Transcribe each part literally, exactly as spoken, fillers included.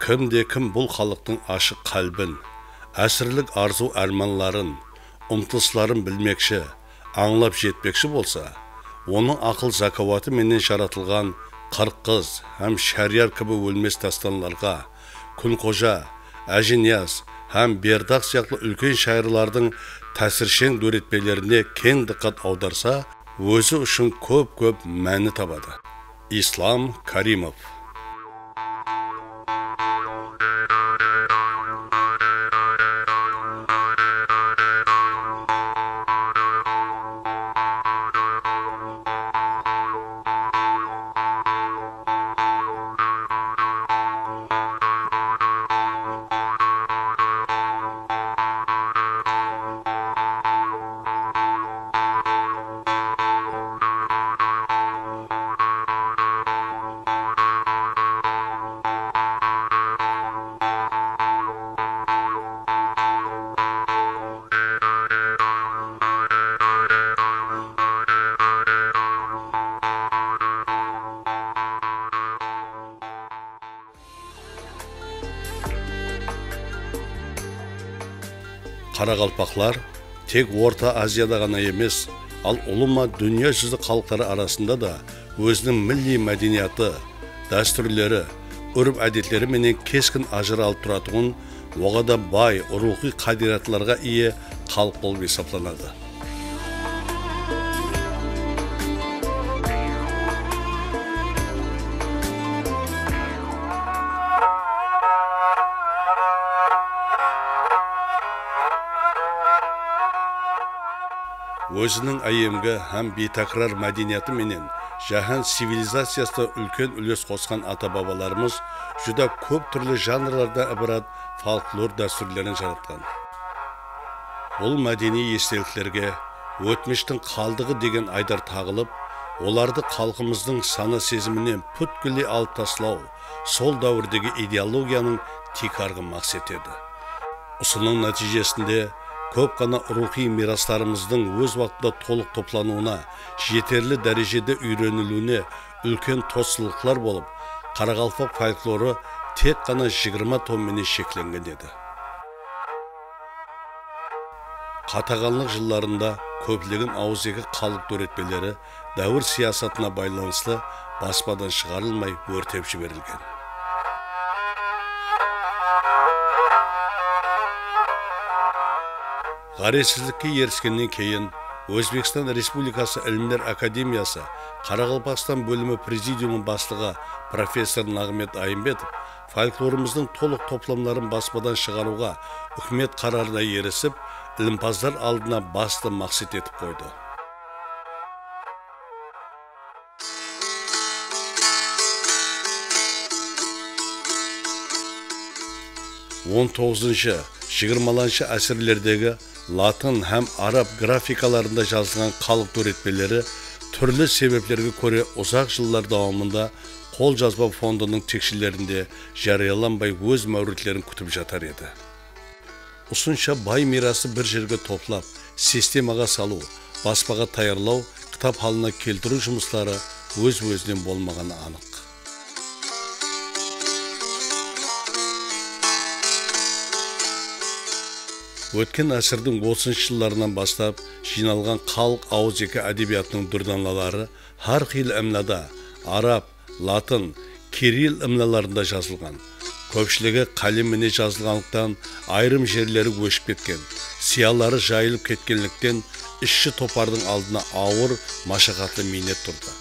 Kim de kim bul xalıqtıń ashıq qálbin, ásirlik arzıw-ármanların, umtılısların bilmekshi, ańlap jetpekshi bolsa, onıń aqıl zakawatı menen jaratılǵan Qırq qız hám Sháryar kibi ólmes dástanlarǵa, Kúnxoja, Ájiniyaz hám Berdaq sıyaqlı úlken shayırlardıń tásirsheń dóretpelerine keń dıqqat awdarsa, ózi ushın kóp-kóp máni tabadı. Islam Karimov. Qaraqalpaqlar tek Orta Aziyada ǵana emes, al ulıwma dúnya júzi xalıqları arasında da óziniń milliy mádeniyatı, dástúrleri, úrp-ádetleri menen keskin ajıralıp turatuǵın, oǵada bay ruwxıy qádiriyatlarǵa iye xalıq bolıp esaplanadı. Óziniń áyyemgi hám biytákirar mádeniyatı menen jáhán civilizaciyasına úlken úles qosqan ata-babalarımız júdá kóp túrli janrlardan ibarat folklor dástúrlerin jaratqan. Bul mádeniy esteliklerge ótmishtiń qaldıǵı degen aydar taǵılıp, olardı xalqımızdıń sana-seziminen pútkilley alıp taslaw sol dáwirdegi ideologiyanıń tiykarǵı maqseti edi. Usınıń nátiyjesinde kóp ǵana ruwxıy miyraslarımızdıń óz waqtında tolıq toplanıwına, jeterli dárejede úyreniliwine úlken tossınlıqlar bolıp, qaraqalpaq folklorı tek ǵana jigirma tom menen sheklengen edi. Qataǵanlıq jıllarında kóplegen awızeki xalıq dóretpeleri dáwir siyasatına baylanıslı baspadan shıǵarılmay órtep jiberilgen. Ǵárezsizlikke eriskennen keyin Ózbekstan Respublikası Ilimler akademiyası Qaraqalpaqstan bólimi prezidiumı baslıǵı professor Naǵımet Ayımbetov folklorımızdıń tolıq toplamların baspadan shıǵarıwǵa húkimet qararına erisip, ilimpazlar aldına bastı maqset etip qoydı. On toǵızınshı, jigirmalanshı ásirlerdegi latın hám arab grafikalarında jazılǵan xalıq dóretpeleri túrli sebeplerge kóre uzaq jıllar dawamında qoljazba fondınıń tekshelerinde járiyalanbay óz máwritlerin kútip jatar edi. Usınsha bay miyrastı bir jerge toplap, sistemaǵa salıw, baspaǵa tayarlaw, kitap halına keltiriw jumısları óz-ózinen bolmaǵanı anıq. Ótken ásirdiń otızınshı jıllarınan baslap jıynalǵan xalıq awızeki ádebiyatınıń dúrdanaları hár qıylı imlada, arab, latın, kiril imlalarında jazılǵan. Kópshiligi qálem menen jazılǵanlıqtan, ayırım jerleri óship ketken, sıyaları jayılıp ketkenlikten, isshi topardıń aldına awır, mashaqatlı miynet turdı.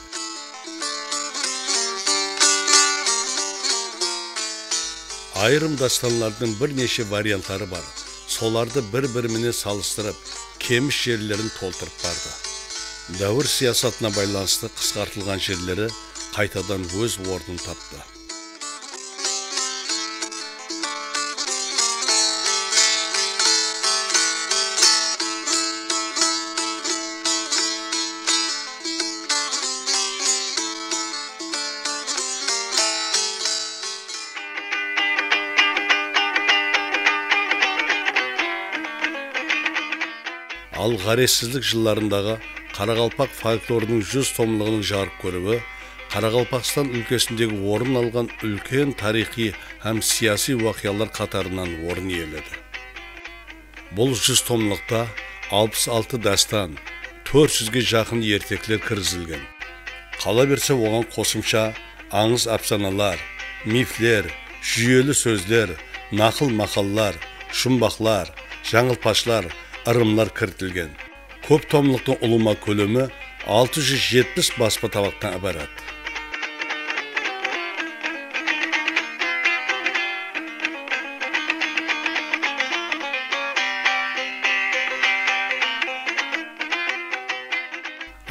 Ayırım dástanlardıń bir neshe variantları bar. Solardı bir-biri menen salıstırıp, kemis jerlerin toltırıp bardı. Dáwir siyasatına baylanıslı qısqartılǵan jerleri qaytadan óz ornın taptı. Al ǵárezsizlik jıllarındaǵı qaraqalpaq folklorınıń júz tomlıǵınıń jarıq kóriwi Qaraqalpaqstan úlkesindegi orın alǵan úlken tariyxıy hám siyasiy waqıyalar qatarınan orın iyeledi. Bul júz tomlıqta alpıs altı dástan, tórt júzge jaqın ertekler kirgizilgen. Qalaberse, oǵan qosımsha ańız-ápsanalar, mifler, júyeli sózler, naqıl-maqallar, jumbaqlar, jańıltpashlar, ırımlar kiritilgen. Kóp tomlıqtıń ulıwma kólemi altı júz jetpis baspa tabaqtan ibarat.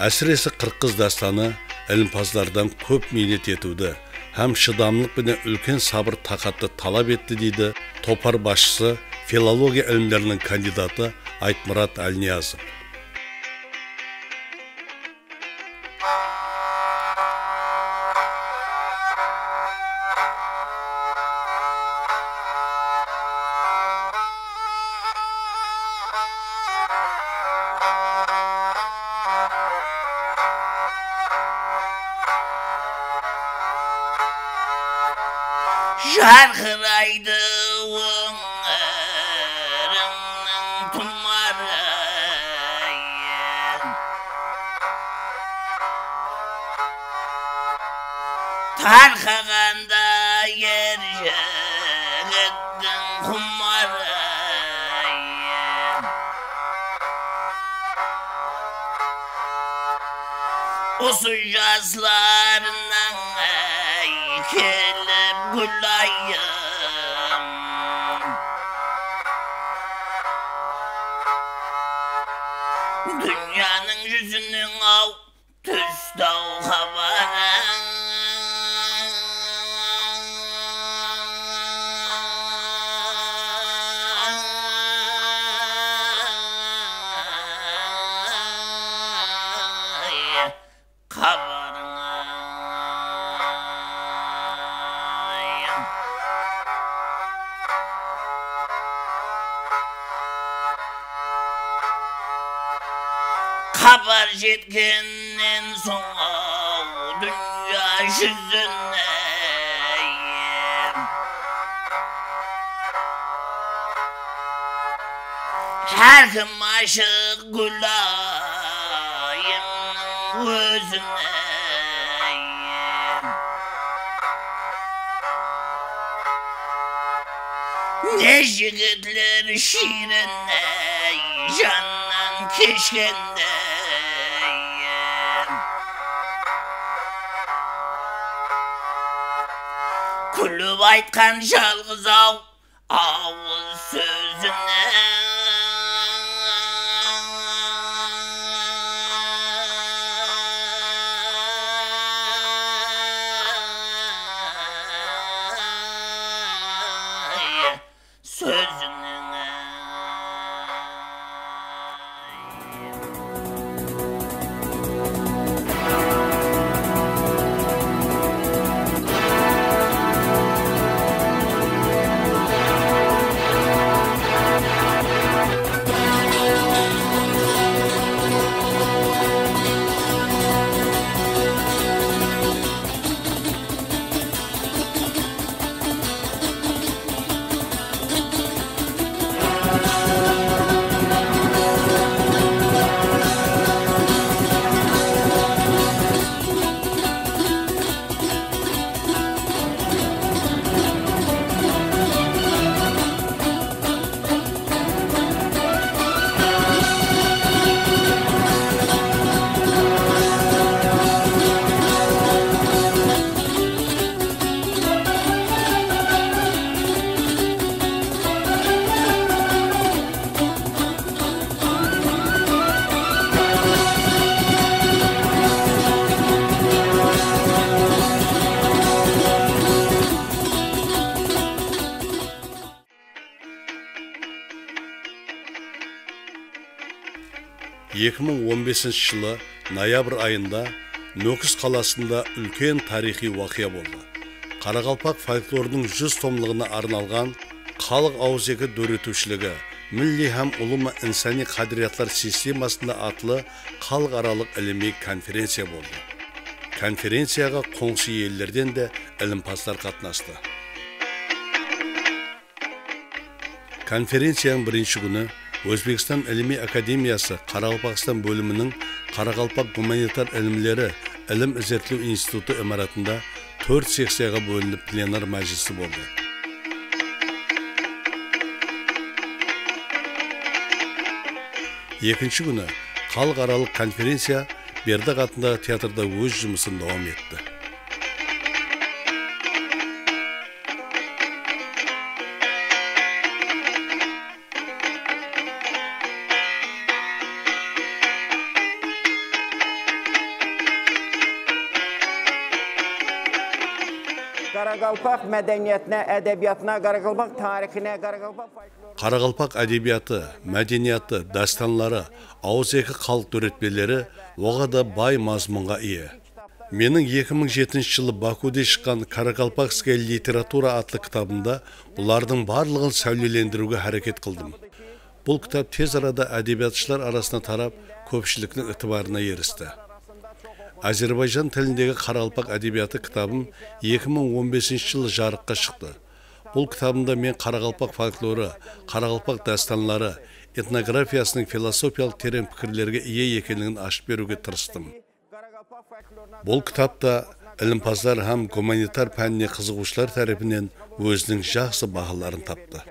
Ásirese, Qırq qız dástanı ilimpazlardan kóp miynet etiwdi hám shıdamlılıq penen úlken sabır-taqattı talap etti, deydi topar basshısı, filologiya ilimleriniń kandidatı Aytmurat Álniyazov. Jarqıraydı óńirińniń tumarı. Tarqaǵanda er jigittiń qumarı. Usı jaslarınań, áy, kelip gúlayım. Dúnyanıń júziniń-aw, tústi-aw xabarı. Xabarıń-ay. Xabar jetkennen soń-aw dúnya júzine, hár kim ashıq Gúlayımnıń ózine. Ne jigitler shiyrin-ey, jannan keshkendey. Kúlip aytqan jalǵız-aw awız sózine. Sózine. Eki mıń on besinshi jılı noyabr ayında Nókis qalasında úlken tariyxıy waqıya boldı. Qaraqalpaq folklorınıń júz tomlıǵına arnalǵan Xalıq awızeki dóretiwshiligi, milliy hám ulıwma insanıy qádiriyatlar sistemasında atlı xalıq aralıq ilimiy konferenciya boldı. Konferenciyaǵa qońsı ellerden de ilimpazlar qatnastı. Konferenciyanıń birinshi kúni Ózbekstan Ilimiy akademiyası Qaraqalpaqstan bóliminiń Qaraqalpaq gumanitar ilimleri ilim-izertlew institutı imaratında tórt sekciyaǵa bólinip plenar májilisi boldı. Ekinshi kúni xalıq aralıq konferenciya Berdaq atındaǵı teatrda óz jumısın dawam etti. Qaraqalpaq mádeniyetinə, ədəbiyyatına, qaraqalpaq tarixinə, qaraqalpaq folklorına Qaraqalpaq ádebiyatı, mádeniyatı, dástanları, awızeki xalıq dóretpeleri oǵada bay mazmunǵa iye. Meniń eki mıń jetinshi jılı Bakude shıqqan Karakalpakskaya literatura atlı kitabımda bulardıń barlıǵın sáwlelendiriwge háreket qıldım. Bul kitap tez arada ádebiyatshılar arasına tarap, kópshiliktiń itibarına eristi. Ázerbayjan tilindegi qaraqalpaq ádebiyatı kitabım eki mıń on besinshi jılı jarıqqa shıqtı. Bul kitabımda men qaraqalpaq folklorı, qaraqalpaq dástanları, etnografiyasınıń filosofiyalıq tereń pikirlerge iye ekenligin ashıp beriwge tırıstım. Bul kitap ta ilimpazlar hám gumanitar pánnine qızıǵıwshılar tárepinen óziniń jaqsı bahaların taptı.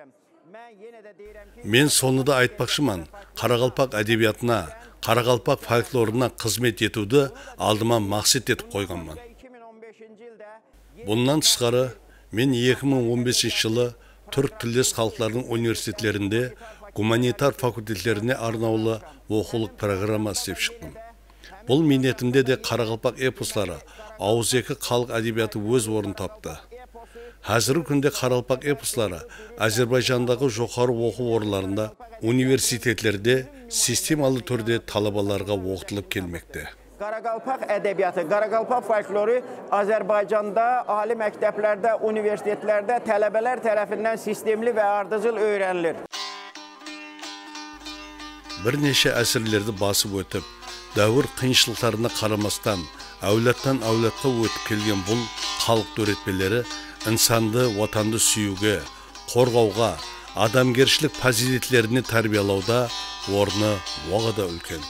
Men sonı da aytpaqshıman, qaraqalpaq ádebiyatına, qaraqalpaq folklorına xızmet etiwdi aldıma maqset etip qoyǵanman. Bunnan tısqarı, men eki mıń on besinshi jılı túrk tilles xalıqlardıń universitetlerinde gumanitar fakultetlerine arnawlı oqıwlıq programma islep shıqtım. Bul miynetimde de qaraqalpaq eposları, awızeki xalıq ádebiyatı óz ornın taptı. Házirgi kúnde qaraqalpaq eposları Ázerbayjandaǵı joqarı oqıw orınlarında, universitetlerde sistemalı túrde talabalarǵa oqıtılıp kelmekte. Qaraqalpaq ədəbiyyatı, qaraqalpaq folkloru Azərbaycanda ali məktəblərdə, universitetlərdə tələbələr tərəfindən sistemli və ardıcıl öyrənilir. Bir neshe ásirlerdi basıp ótip, dáwir qıyınshılıqlarına qaramastan, áwladtan áwladqa ótip kelgen bul xalıq dóretpeleri insandı, Watandı súyiwge, qorǵawǵa, adamgershilik pazıyletlerine tárbiyalawda ornı oǵada úlken.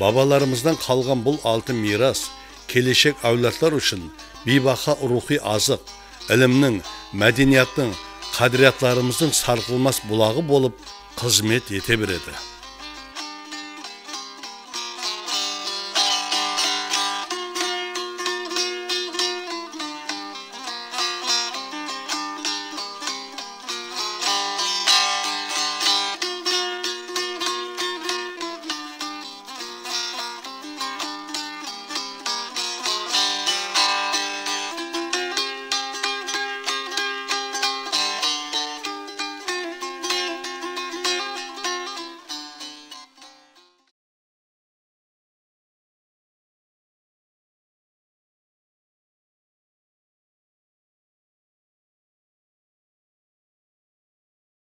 Babalarımızdan qalǵan bul altın miyras keleshek áwladlar ushın biybaha ruwxıy azıq, ilimniń, mádeniyattıń, qádiriyatlarımızdıń sarqılmas bulaǵı bolıp xızmet ete beredi.